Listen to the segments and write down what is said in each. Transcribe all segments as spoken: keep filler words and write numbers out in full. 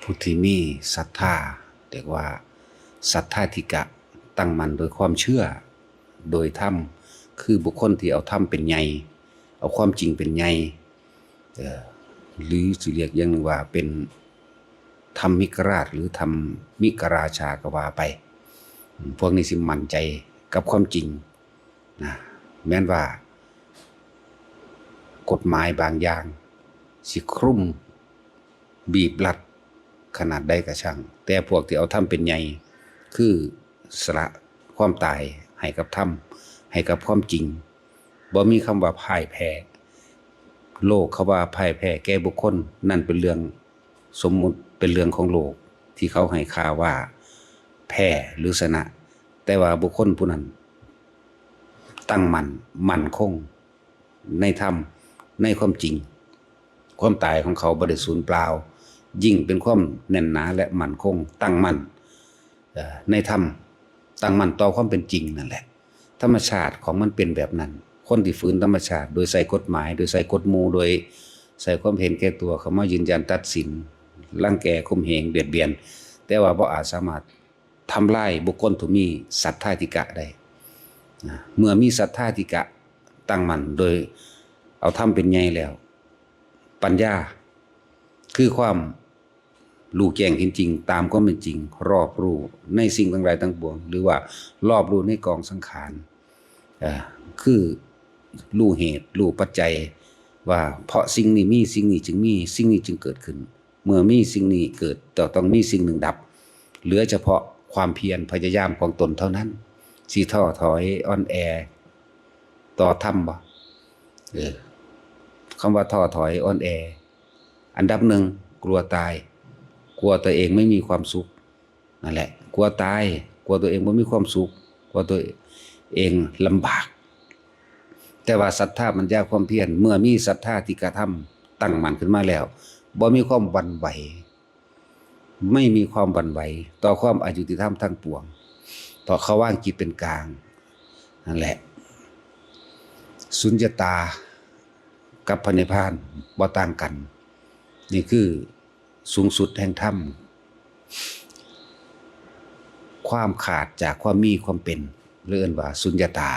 ผู้ที่มีศรัทธา เรียกว่าศรัทธาธิกะ ตั้งมั่นโดยความเชื่อ โดยธรรม คือบุคคลที่เอาธรรมเป็นใหญ่ เอาความจริงเป็นใหญ่ เอ่อ หรือสิเรียกอย่างหนึ่งว่าเป็นธรรมิกราช หรือธรรมิกราชาก็ว่าไป พวกนี้สิมั่นใจกับความจริงนะ แม้นว่ากฎหมายบางอย่างสิคลุม บีบรัดขนาดใดก็ช่าง แต่พวกที่เอาธรรมเป็นใหญ่ คือสละความตายให้กับธรรม ให้กับความจริง บ่มีคำว่าพ่ายแพ้ โลกเขาว่าพ่ายแพ้แก่บุคคล นั่นเป็นเรื่องสมมุติ เป็นเรื่องของโลก ที่เขาให้ค่าว่าแพ้หรือชนะ แต่ว่าบุคคลผู้นั้นตั้งมั่น มั่นคงในธรรม ในความจริง ความตายของเขาบ่ได้สูญเปล่า ยิ่งเป็นความแน่นหนาและมั่นคง ตั้งมั่น เอ่อ ในธรรม ตั้งมั่นต่อความเป็นจริงนั่นแหละ ธรรมชาติของมันเป็นแบบนั้น คนที่ฝืนธรรมชาติ โดยใช้กฎหมาย โดยใช้กฎหมู่ โดยใช้ความเห็นแก่ตัวเข้ามายืนยันตัดสิน รังแกข่มเหงเบียดเบียน แต่ว่าบ่อาจสามารถทำลายบุคคลที่มีศรัทธาธิกะได้นะ เมื่อมีศรัทธาธิกะตั้งมั่น โดยเอาธรรมเป็นใหญ่แล้ว ปัญญา คือความรู้แจ้งเห็นจริงตามความเป็นจริง รอบรู้ในสิ่งทั้งหลายทั้งปวง หรือว่ารอบรู้ในกองสังขาร เอ่อ คือรู้เหตุ รู้ปัจจัย ว่าเพราะสิ่งนี้มี สิ่งนี้จึงมี สิ่งนี้จึงเกิดขึ้น เมื่อมีสิ่งนี้เกิด ก็ต้องมีสิ่งหนึ่งดับ เหลือเฉพาะความเพียรพยายามของตนเท่านั้น สิท้อถอยอ่อนแอต่อธรรมบ่ เออ คำว่าท้อถอยอ่อนแอ อันดับหนึ่ง กลัวตาย กลัวตัวเองไม่มีความสุข นั่นแหละ กลัวตาย กลัวตัวเองบ่มีความสุข กลัวตัวเองลำบาก แต่ว่าศรัทธาปัญญาความเพียร เมื่อมีศรัทธาธิกะธรรมตั้งมั่นขึ้นมาแล้ว บ่มีความหวั่นไหว ไม่มีความหวั่นไหวต่อความอายุติธรรมทั้งปวง เพราะเขาวางจิตเป็นกลาง นั่นแหละ สุญญตากับพระนิพพานบ่ต่างกัน นี่คือสูงสุดแห่งธรรม ความขาดจากความมีความเป็น เรียกว่าสุญญตา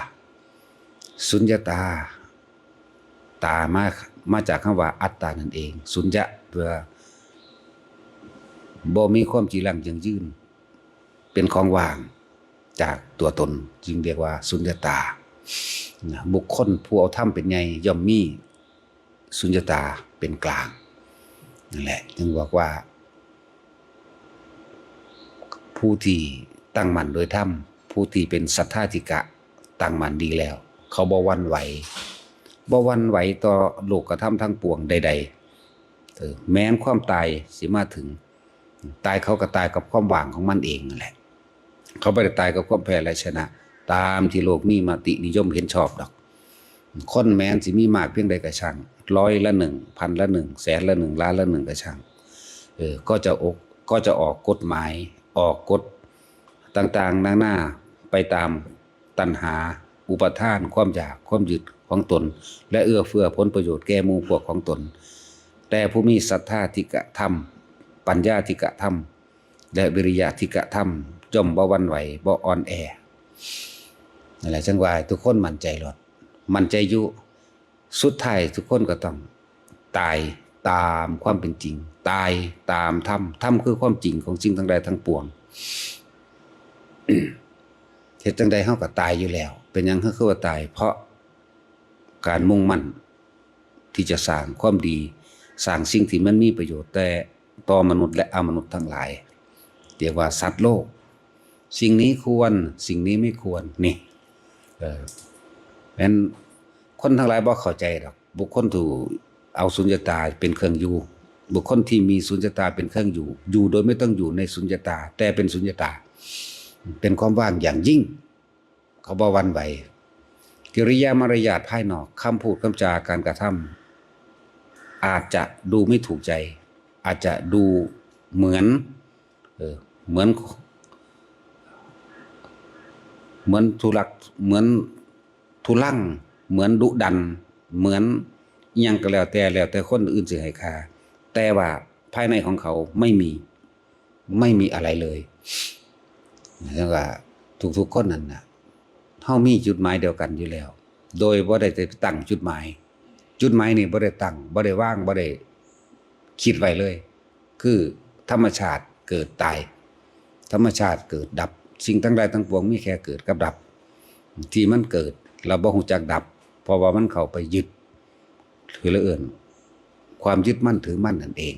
สุญญตา ตามา มาจากคำว่าอัตตานั่นเอง สุญญะ แปลว่าบ่มีความจีรังยั่งยืน เป็นของว่างจากตัวตน จึงเรียกว่าสุญญตานะ บุคคลผู้เอาธรรมเป็นใหญ่ย่อมมีสุญญตาเป็นกลาง นั่นแหละ จึงบอกว่า ผู้ที่ตั้งมั่นโดยธรรม ผู้ที่เป็นศรัทธาธิกะตั้งมั่นดีแล้ว เขาบ่หวั่นไหว บ่หวั่นไหวต่อโลกธรรมทั้งปวงใดๆ เออ แม้นความตายสิมาถึง ตายเขาก็ตายกับความว่างของมันเองนั่นแหละ เขาบ่ได้ตายกับความแพ้และชนะ ตามที่โลกมีมตินิยมเห็นชอบดอก คนแม้นสิมีมากเพียงใดก็ช่าง ร้อยละหนึ่ง พันละหนึ่ง แสนละหนึ่ง ล้านละหนึ่งก็ช่าง เออ ก็จะอก ก็จะออกกฎหมาย ออกกฎต่างๆ นานา ไปตามตัณหา อุปาทาน ความอยาก ความยึดของตน และเอื้อเฟื้อผลประโยชน์แก่หมู่พวกของตน แต่ผู้มีศรัทธาธิกะธรรม ปัญญาธิกะธรรม และวิริยะธิกะธรรม ย่อมบ่หวั่นไหว บ่อ่อนแอ นั่นแหละ จั่งว่าทุกคนมั่นใจโลด มั่นใจอยู่ สุดท้ายทุกคนก็ต้องตายตามความเป็นจริง ตายตามธรรม ธรรมคือความจริงของสิ่งทั้งหลายทั้งปวง เฮ็ดจั่งใดเฮาก็ตายอยู่แล้ว เป็นหยังเฮาคือว่าตาย เพราะการมุ่งมั่นที่จะสร้างความดี สร้างสิ่งที่มันมีประโยชน์แต่ต่อมนุษย์และอมนุษย์ทั้งหลาย เรียกว่าสัตว์โลก สิ่งนี้ควร สิ่งนี้ไม่ควร นี่ เออ เพราะฉะนั้นคนทั้งหลายบ่เข้าใจดอก บุคคลที่เอาสุญญตาเป็นเครื่องอยู่ บุคคลที่มีสุญญตาเป็นเครื่องอยู่ อยู่โดยไม่ต้องอยู่ในสุญญตา แต่เป็นสุญญตา เป็นความว่างอย่างยิ่ง เขาบ่หวั่นไหว กิริยามารยาทภายนอก คำพูด คำจา การกระทำ อาจจะดูไม่ถูกใจ อาจจะดูเหมือน เออ เหมือน เหมือนทุลัก เหมือนทุลัง เหมือนดุดัน เหมือนอิหยังก็แล้วแต่ แล้วแต่คนอื่นสิให้ค่า แต่ว่าภายในของเขาไม่มี ไม่มีอะไรเลย แล้วก็ทุกๆคนนั่นน่ะ เฮามีจุดหมายเดียวกันอยู่แล้ว โดยบ่ได้ตั้งจุดหมาย จุดหมายนี่บ่ได้ตั้ง บ่ได้วาง บ่ได้คิดไว้เลย คือธรรมชาติเกิดตาย ธรรมชาติเกิดดับ สิ่งทั้งหลายทั้งปวงมีแค่เกิดกับดับ ที่มันเกิด เราบ่ฮู้จักดับ เพราะว่ามันเข้าไปยึด คือละเอิ้น ความยึดมั่นถือมั่นนั่นเอง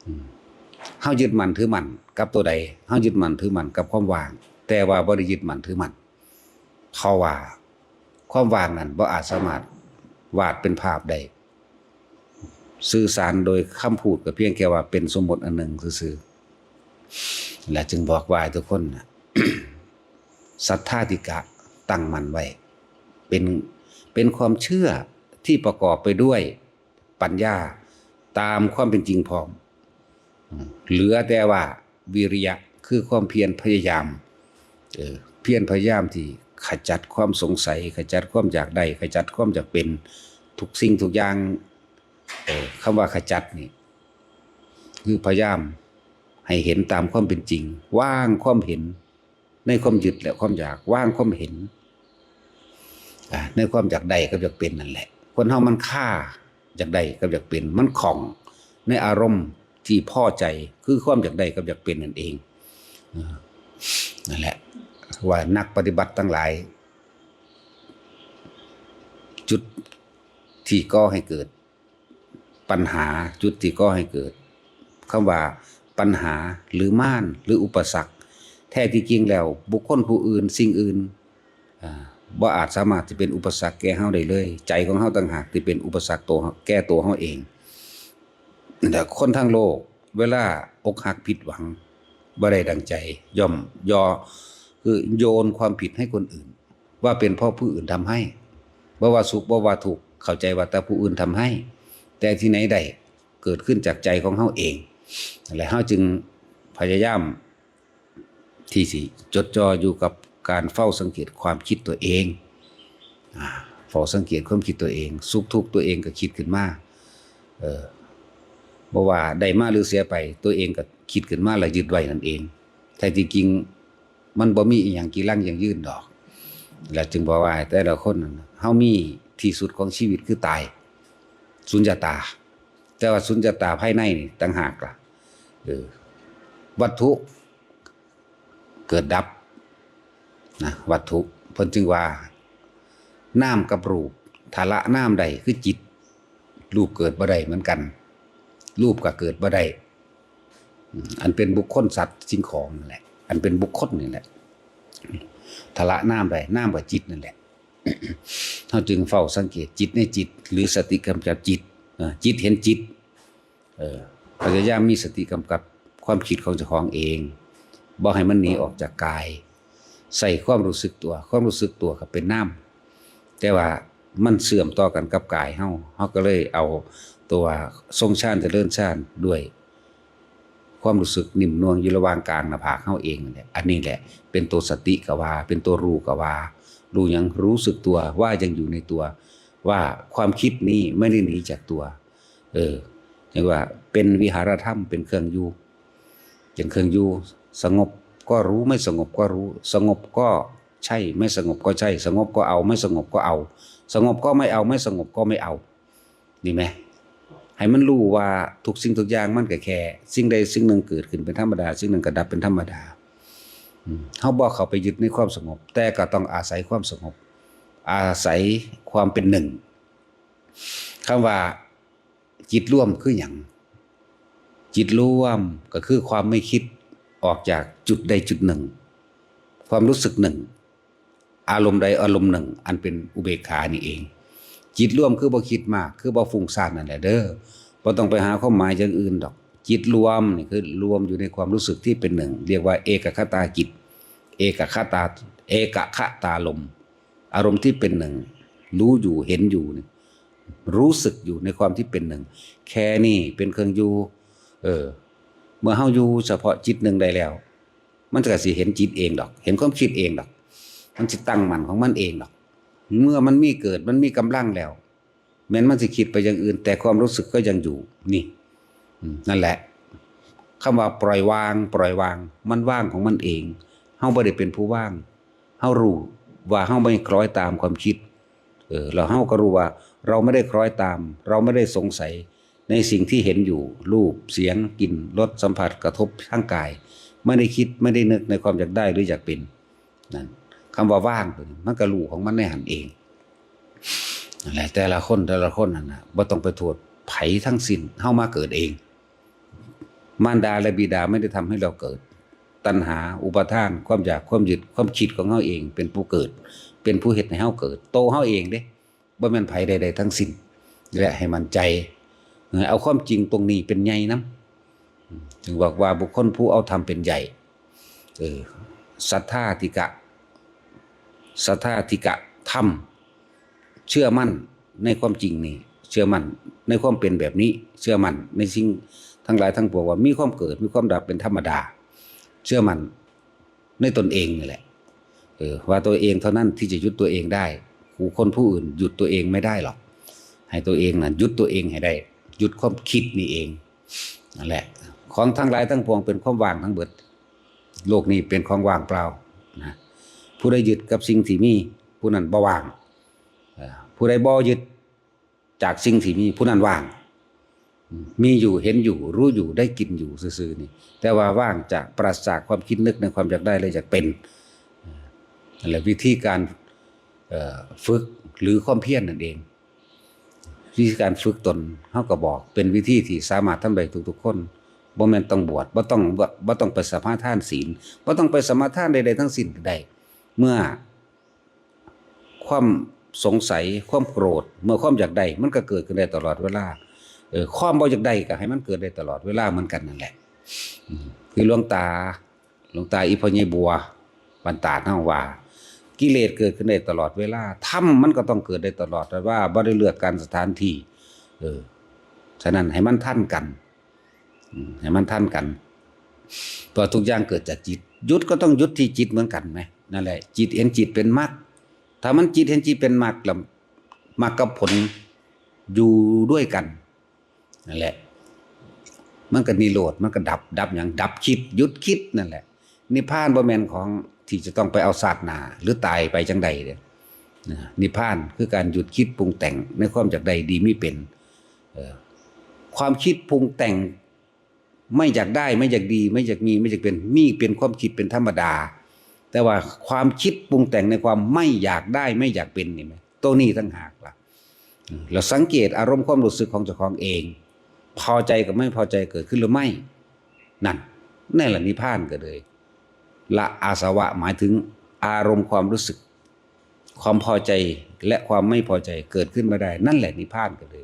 อืม เฮายึดมั่นถือมั่นกับตัวใด เฮายึดมั่นถือมั่นกับความว่าง แต่ว่าบ่ได้ยึดมั่นถือมั่น เพราะว่าความว่างนั้นบ่อาจสามารถวาดเป็นภาพได้ สื่อสารโดยคำพูดก็เพียงแค่ว่าเป็นสมมติอันหนึ่งซื่อๆ และจึงบอกว่าให้ทุกคนน่ะ ศรัทธาธิกะ ตั้งมั่นไว้ เป็น เป็นความเชื่อที่ประกอบไปด้วยปัญญาตามความเป็นจริงพร้อม อืม เหลือแต่ว่าวิริยะ คือความเพียรพยายาม เออ เพียรพยายามที่ขจัดความสงสัย ขจัดความอยากได้ ขจัดความอยากเป็น ทุกสิ่งทุกอย่าง เออ คำว่าขจัดนี่ คือพยายามให้เห็นตามความเป็นจริง วางความเห็นในความยึดและความอยาก วางความเห็น อ่า ในความอยากได้กับอยากเป็นนั่นแหละ คนเฮามันคาอยากได้กับอยากเป็น มันข้องในอารมณ์ที่พอใจ คือความอยากได้กับอยากเป็นนั่นเอง อ่า นั่นแหละ ว่านักปฏิบัติทั้งหลาย จุดที่ก่อให้เกิดปัญหา จุดที่ก่อให้เกิดคำว่าปัญหาหรือมารหรืออุปสรรค แท้ที่จริงแล้วบุคคลผู้อื่นสิ่งอื่น อ่า บ่อาจสามารถที่เป็นอุปสรรคแก่เฮาได้เลย ใจของเฮาต่างหากที่เป็นอุปสรรคตัวเฮา แก่ตัวเฮาเอง แต่คนทั้งโลกเวลาอกหักผิดหวัง บ่ได้ดังใจ ย่อมยอ คือโยนความผิดให้คนอื่น ว่าเป็นเพราะผู้อื่นทำให้ บ่ว่าสุขบ่ว่าทุกข์ เข้าใจว่าแต่ผู้อื่นทำให้ แต่ที่ไหนได้ เกิดขึ้นจากใจของเฮาเอง และเฮาจึงพยายามที่สิจดจ่ออยู่กับการเฝ้าสังเกตความคิดตัวเอง อ่า เฝ้าสังเกตความคิดตัวเอง สุขทุกข์ตัวเองก็คิดขึ้นมา เออ บ่ว่าได้มาหรือเสียไป ตัวเองก็คิดขึ้นมาแล้วยึดไว้นั่นเอง แท้ที่จริงมันบ่มีอิหยังกีรังยั่งยืนดอก และจึงบอกว่าแต่ละคนนั่นน่ะ เฮามีที่สุดของชีวิตคือตาย สุญญตา แต่ว่าสุญญตาภายในนี่ต่างหากล่ะ เออ วัตถุเกิดดับนะ วัตถุ เพิ่นจึงว่า นามกับรูป ถ้าละนามได้คือจิต รูปเกิดบ่ได้เหมือนกัน รูปก็เกิดบ่ได้ อืม อันเป็นบุคคลสัตว์สิ่งของนั่นแหละ อันเป็นบุคคลนี่แหละ ถ้าละนามได้ นามกับจิตนั่นแหละ เฮาจึงเฝ้าสังเกตจิตในจิต หรือสติกำกับจิต เอ่อ จิตเห็นจิต เออ พยายามมีสติกำกับความคิดของเจ้าของเอง บ่ให้มันหนีออกจากกาย ใส่ความรู้สึกตัว ความรู้สึกตัวก็เป็นนาม แต่ว่ามันเชื่อมต่อกันกับกายเฮา เฮาก็เลยเอาตัวทรงฌานเจริญฌานด้วยความรู้สึกนิ่มนวลอยู่ระหว่างกลางหน้าผากเฮาเองนั่นแหละ อันนี้แหละเป็นตัวสติก็ว่า เป็นตัวรู้ก็ว่า รู้หยัง รู้สึกตัวว่ายังอยู่ในตัว ว่าความคิดนี้ไม่ได้หนีจากตัว เออ เรียกว่าเป็นวิหารธรรม เป็นเครื่องอยู่ เป็นเครื่องอยู่ สงบก็รู้ ไม่สงบก็รู้ สงบก็ใช่ ไม่สงบก็ใช่ สงบก็เอา ไม่สงบก็เอา สงบก็ไม่เอา ไม่สงบก็ไม่เอา นี่ไหม ให้มันรู้ว่าทุกสิ่งทุกอย่างมันก็แค่สิ่งใดสิ่งหนึ่งเกิดขึ้นเป็นธรรมดา สิ่งหนึ่งก็ดับเป็นธรรมดา อืม เฮาบ่เข้าไปยึดในความสงบ แต่ก็ต้องอาศัยความสงบ อาศัยความเป็นหนึ่ง คำว่าจิตรวมคือหยัง จิตรวมก็คือความไม่คิดออกจากจุดใดจุดหนึ่ง ความรู้สึกหนึ่ง อารมณ์ใดอารมณ์หนึ่ง อันเป็นอุเบกขานี่เอง จิตรวมคือบ่คิดมาก คือบ่ฟุ้งซ่านนั่นแหละเด้อ บ่ต้องไปหาความหมายอย่างอื่นดอก จิตรวมนี่คือรวมอยู่ในความรู้สึกที่เป็นหนึ่ง เรียกว่าเอกคตาจิต เอกคตา เอกคตารมณ์ อารมณ์ที่เป็นหนึ่ง รู้อยู่ เห็นอยู่นี่ รู้สึกอยู่ในความที่เป็นหนึ่ง แค่นี้เป็นเครื่องอยู่ เออ เมื่อเฮาอยู่เฉพาะจิตหนึ่งได้แล้ว มันก็สิเห็นจิตเองดอก เห็นความคิดเองดอก มันสิตั้งมั่นของมันเองดอก เมื่อมันมีเกิด มันมีกำลังแล้ว แม้นมันสิคิดไปอย่างอื่น แต่ความรู้สึกก็ยังอยู่ นี่ อืม นั่นแหละ คำว่าปล่อยวาง ปล่อยวาง มันว่างของมันเอง เฮาบ่ได้เป็นผู้ว่าง เฮารู้ว่าเฮาไม่คล้อยตามความคิด เออ แล้วเฮาก็รู้ว่าเราไม่ได้คล้อยตาม เราไม่ได้สงสัยในสิ่งที่เห็นอยู่ รูป เสียง กลิ่น รส สัมผัส กระทบทางกาย ไม่ได้คิด ไม่ได้นึกในความอยากได้หรืออยากเป็น นั่น คำว่าว่างตัวนี้ มันก็รู้ของมันในหั้นเอง นั่นแหละ แต่ละคน แต่ละคนนั่นน่ะ บ่ต้องไปโทษไผทั้งสิ้น เฮามาเกิดเอง มารดาและบิดาไม่ได้ทำให้เราเกิด ตัณหา อุปาทาน ความอยาก ความยึด ความคิดของเฮาเอง เป็นผู้เกิด เป็นผู้เฮ็ดให้เฮาเกิด โตเฮาเองเด้ บ่แม่นไผใดๆทั้งสิ้น และให้มั่นใจ เอาความจริงตรงนี้เป็นใหญ่นำ จึงบอกว่าบุคคลผู้เอาธรรมเป็นใหญ่ เออ ศรัทธาธิกะ ศรัทธาธิกะธรรม เชื่อมั่นในความจริงนี่ เชื่อมั่นในความเป็นแบบนี้ เชื่อมั่นในสิ่งทั้งหลายทั้งปวงว่ามีความเกิด มีความดับเป็นธรรมดา เชื่อมั่นในตนเองนี่แหละ เออ ว่าตัวเองเท่านั้นที่จะหยุดตัวเองได้ บุคคลผู้อื่นหยุดตัวเองไม่ได้หรอก ให้ตัวเองน่ะหยุดตัวเองให้ได้ หยุดความคิดนี่เอง นั่นแหละ ของทั้งหลายทั้งปวงเป็นความว่างทั้งเบิด โลกนี้เป็นของว่างเปล่านะ ผู้ใดยึดกับสิ่งที่มี ผู้นั้นบ่ว่าง เอ่อ ผู้ใดบ่ยึดจากสิ่งที่มี ผู้นั้นว่าง มีอยู่ เห็นอยู่ รู้อยู่ ได้กินอยู่ซื่อๆนี่ แต่ว่าว่างจาก ปราศจากความคิดนึกในความอยากได้และอยากเป็น นั่นแหละวิธีการ เอ่อ ฝึกหรือความเพียรนั่นเอง วิธีการฝึกตน เฮาก็บอกเป็นวิธีที่สามารถทำได้ทุกๆคน บ่แม่นต้องบวช บ่ต้อง บ่ บ่ต้องไปสมาทานศีล บ่ต้องไปสมาทานใดๆทั้งสิ้นก็ได้ เมื่อความสงสัย ความโกรธ เมื่อความอยากได้ มันก็เกิดขึ้นได้ตลอดเวลา เออ ความบ่อยากได้ก็ให้มันเกิดได้ตลอดเวลาเหมือนกันนั่นแหละ อืม คือหลวงตา หลวงตาอีพ่อใหญ่บัว บ้านตาดเฮาว่า กิเลสเกิดขึ้นได้ตลอดเวลา ธรรมมันก็ต้องเกิดได้ตลอดเวลา บ่ได้เลือกกาลสถานที่ เออ ฉะนั้นให้มันทันกัน อืม ให้มันทันกัน เพราะทุกอย่างเกิดจากจิต หยุดก็ต้องหยุดที่จิตเหมือนกันไหม นั่นแหละ จิตเห็นจิตเป็นมรรค ถ้ามันจิตเห็นจิตเป็นมรรค แล้วมรรคกับผลอยู่ด้วยกัน นั่นแหละ มันก็นิโรธ มันก็ดับ ดับหยัง ดับคิด หยุดคิดนั่นแหละ นิพพานบ่แม่นของที่จะต้องไปเอาชาติหน้า หรือตายไปจังใดเด้อ นะ นิพพานคือการหยุดคิดปรุงแต่งในความอยากได้ดีมีเป็น เอ่อ ความคิดปรุงแต่ง ไม่อยากได้ ไม่อยากดี ไม่อยากมี ไม่อยากเป็น มีเป็นความคิดเป็นธรรมดา แต่ว่าความคิดปรุงแต่งในความไม่อยากได้ ไม่อยากเป็นนี่ไหม ตัวนี้ต่างหากล่ะ อืม เราสังเกตอารมณ์ความรู้สึกของเจ้าของเอง พอใจกับไม่พอใจเกิดขึ้นหรือไม่ นั่น นั่นแหละนิพพานก็เลย ละอาสวะ หมายถึงอารมณ์ความรู้สึก ความพอใจและความไม่พอใจเกิดขึ้นมาได้ นั่นแหละนิพพานก็เลย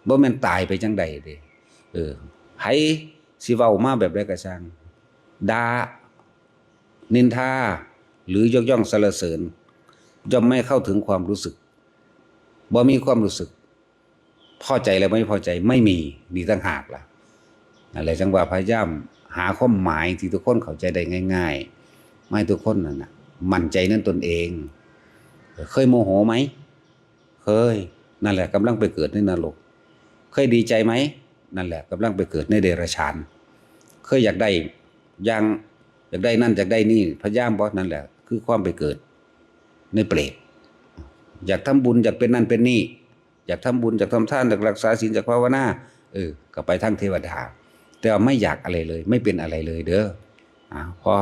บ่แม่นตายไปจังใดเด้ เออ ไผสิเว้ามาแบบใดก็ช่าง ด่า นินทา หรือยกย่องสรรเสริญ ย่อมไม่เข้าถึงความรู้สึก บ่มีความรู้สึก พอใจและไม่พอใจไม่มี นี่ต่างหากล่ะ นั่นแหละ จังว่าพยายามหาความหมายที่ทุกคนเข้าใจได้ง่ายๆ มาให้ทุกคนนั่นน่ะ มั่นใจในตนเอง เคยโมโหไหม เคย นั่นแหละกำลังไปเกิดในนรก เคยดีใจไหม นั่นแหละกำลังไปเกิดในเดรัจฉาน เคยอยากได้อย่าง อยากได้นั่นอยากได้นี่ พยายามบ่ นั่นแหละคือความไปเกิดในเปรต อยากทำบุญ อยากเป็นนั่นเป็นนี่ อยากทำบุญ อยากทำทาน อยากรักษาศีล อยากภาวนา เออ ก็ไปทางเทวดา แต่ว่าไม่อยากอะไรเลย ไม่เป็นอะไรเลยเด้อ อ่า พอ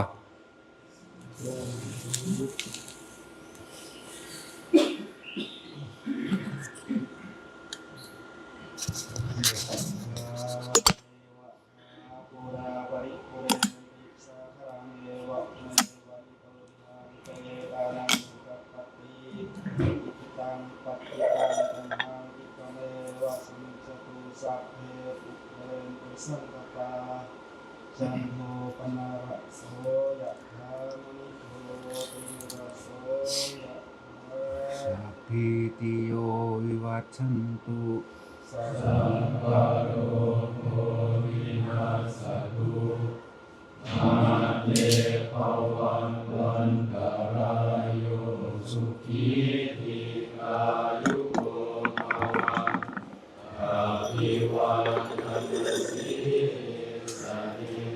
จันโทปนรสโสยะถามณิโชติรสโสยะถา สัพพีติโยวิวัชชันตุ สัพพะโรโควินัสสตุ มาเตภวัตวันตรายโย สุขีทีคายุโกภะ อภิวาทนสีลิสสะนิ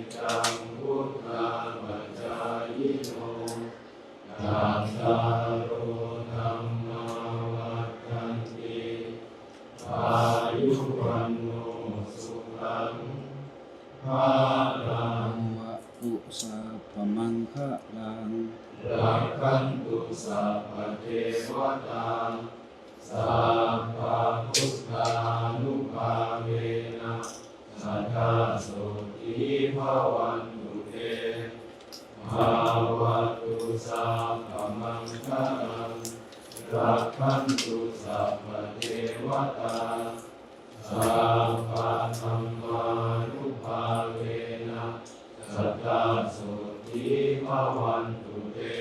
Bhavatu sabbamaṅgalaṃ, rakkhantu sabbadevatā, sabbabuddhānubhāvena, sadā sotthī bhavantu te. Bhavatu sabbamaṅgalaṃ, rakkhantu sabbadevatā, sabbadhammānubhāvena, sadā sotthī bhavantu te.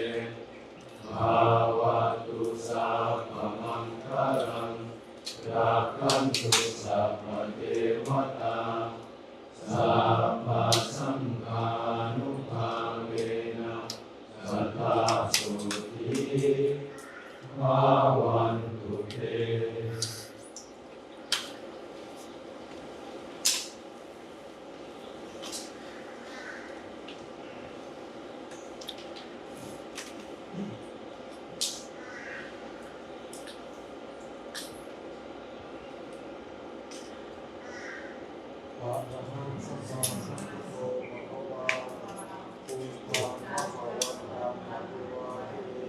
Bhavatu sabbamaṅgalaṃ, rakkhantu sabbadevatā, sabbasaṅghānubhāvena, sadā sotthī bhavantu te. Arahaṃ sammāsambuddho bhagavā, buddhaṃ bhagavantaṃ abhivādemi.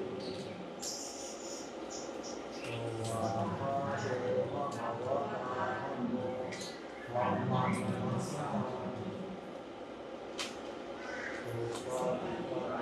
Svākkhāto bhagavatā dhammo, dhammaṃ namassāmi. Supaṭipattā